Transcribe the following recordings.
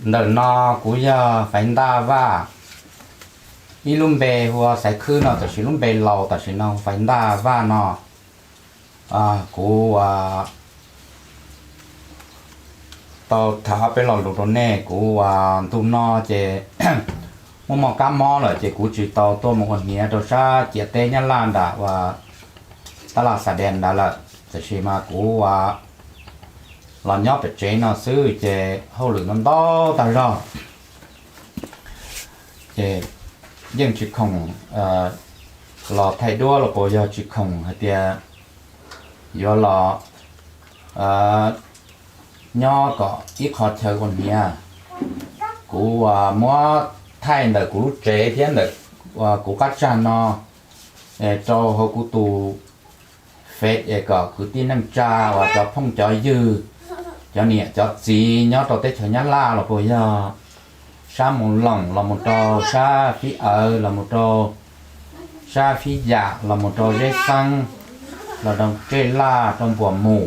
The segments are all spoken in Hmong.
Ntawm no kuv yog Faiv Ntaj Vaj, ib lub npe hu ua Xaiv Khwb no, tab sis lub npe laus tam sim no Faiv Ntaj Vaj no. Kuv tau tham ob peb lo lus rau nej. Kuv ntu no ces muaj muaj kab mob lawm ces kuv tsis tau tuaj mus ua hniav rau sab ciam teb Nyab Laj nram uas tab laj Xa Dees ntawd lawm, tab sis mas kuv los nyob pem tsev no xwb ces hauj lwm no ntau tag zog ces yeej tsis khoom los thaij duab los puas yog tsis khoom hais tias yuav los nyob kom ib qho chaw ua hniav. Kuv muab thaij ntawm kuv lub tsev thiab ntawm kuv qab tsag no rau hauv kuv tus Fev es kom kwv tij neej tsa uas cov phooj cov ywg, cov niam cov txiv nyob rau teb chaws Nyab Laj los puas yog sab Mus Loos los mus rau sab Fib Awv los mus rau sab Fib Yam los mus rau Zeb Xeeb los rau Ntsej Laj rau Npuas Mus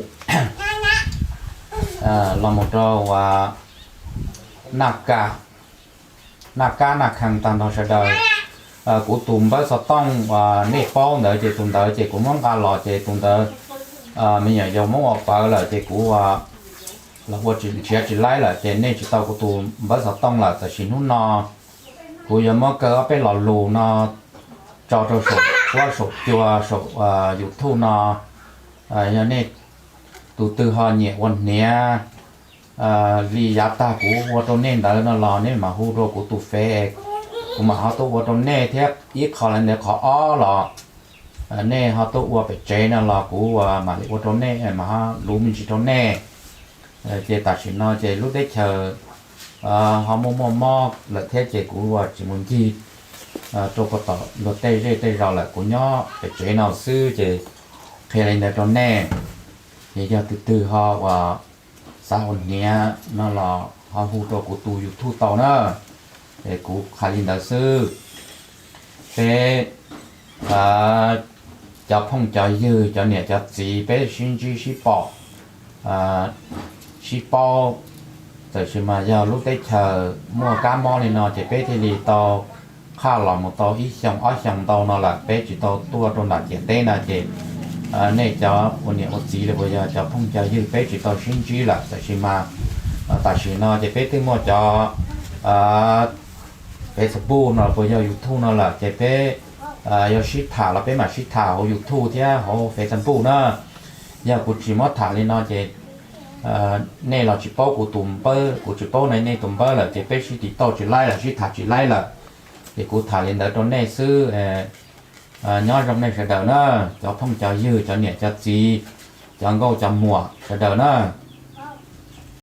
los mus rau uas Naj Kam, Naj Kab Naj Khees tag nrho sawv daws. Kuv tus npawb xov tooj uas nej paub ntawd ces tus ntawd ces kuv muab nqa los ces tus ntawd me nyuam yaus muab ua pawv lawm ces kuv los ua nrhiav tsis laib lawm ces nej tsis tau kuv tus npawb xov tooj lawm. Tam sim hnub no kuv yuav muab kaw ob peb lo lus no tso rau saum huab saum cua saum YouTube no. Yog nej tus twg ho nyiam ua hniav li yav tag kuv ua rau nej ntawd no los nej mam hu rau kuv tus Fev, kuv mam ho tuaj ua rau nej thiab. Ib qho li ntawd qhov ob los nej ho tuaj ua pem tsev no los kuv mam li ua rau nej, mam ho luv me ntsis rau nej. Ces tam sim no ces lub teb chaws ho muaj muaj mob lawm thiab ces kuv tsis mus ncig rau puag tom luag tej zej tej zos lawm, kuv nyob pem tsev no xwb ces qhia li ntawd rau nej. Ces yog tus twg ho uas xav ua hniav no los ho hu rau kuv tus YouTube tau na. Es kuv qhia li ntawd xwb. Peb cov phooj cov ywg, cov niam cov txiv, peb sib ntsib sib pom, sib paub. Tab sis mas yog lub teb chaws muaj kab mob li no ces peb thiaj li tau qhaj los mus tau ib xyoos ob xyoos ntau no lawm peb tsis tau tuaj rau nram ciam teb no ces nej cov ua niam ua txiv los puas yog cov phooj cov ywg peb tsis tau sib ntsib lawm. Tab sis mas tam sim no ces peb twb muaj cov Facebook no los puas yog YouTube no lawm ces peb yuav sib tham los peb mam sib tham hauv YouTube thiab hauv Facebook na. Yog kuv tsis muab tham li no ces nej los tsis paub kuv tus npawb, kuv tsis paub nej tus npawb lawm ces peb sib tiv tauj tsis laib lawm, sib tham tsis laib lawm. Ces kuv tham li ntawd rau nej xwb. Nyob zoo nej sawv daws na, cov phooj cov ywg, cov niam cov txiv, cov nkauj cov muam sawv daws na.